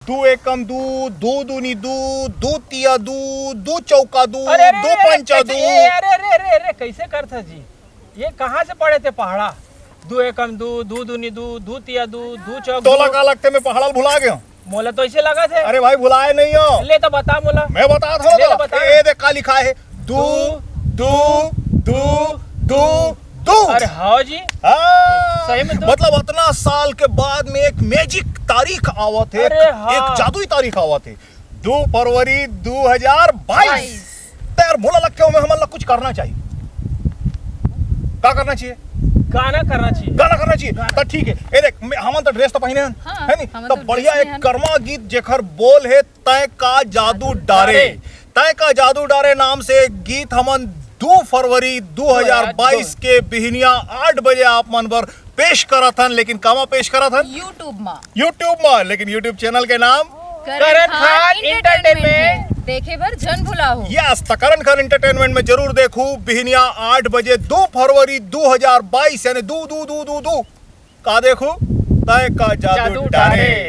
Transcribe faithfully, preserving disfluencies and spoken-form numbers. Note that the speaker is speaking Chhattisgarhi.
दू एकम दू, दू दूनी दू, दू तिया दू, दू चौका दू, अरे, अरे, दू अरे, पंचा कैसे, दू। ए, अरे, अरे, अरे, अरे, कैसे करथा जी? ये कहाँ से पढ़े थे पहाड़ा? दू एकम दू, दू दूनी दू, दू तिया दू, दू चौक तोला दू। का लगथे मैं पहाड़ा ल भुला गया? मोला तो ऐसे लगा थे। अरे भाई, भुलाए नहीं हो। ले तो बता मोला। मैं बता था ले तो तो। बता। ए देख का लिखा है, दू, दू, दू, दू, दू। अरे हाँ जी। हाँ। सही में तो। मतलब इतना साल के बाद में एक मैजिक तारीख आवत है, अरे हाँ। एक जादुई तारीख आवत है, दू फरवरी दू हजार बाईस। बाईस। तो यार, मोला लगथे ओमे हमन ला कुछ करना चाहिए। का करना चाहिए? गाना करना चाहिए। गाना करना चाहिए। गाना। तो ठीक है, ए देख, मैं, हमन तो ड्रेस तो पहिने हन, हाँ, है नी? हमन तो तो बढ़िया ड्रेस एक में हन। कर्मा गीत जेकर बोल है तय का जादू डारे। डारे। तय का जादू डारे नाम से एक गीत हमन दू फरवरी दू हजार बाईस के बिहनिया आठ बजे आप मन बर पेश करत हन। लेकिन कामा पेश करत हन? YouTube मा। YouTube मा। लेकिन YouTube चैनल के नाम? करण करण खान खान एंटरटेनमेंट एंटरटेनमेंट। में। देखे बर झन भुलाहू। यस, त करण खान एंटरटेनमेंट में जरूर देखू। बिहनिया आठ बजे दू फरवरी दू हजार बाईस, यानी दू, दू, दू, दू, दू। का देखू? तय का जादू जादू डारे। डारे।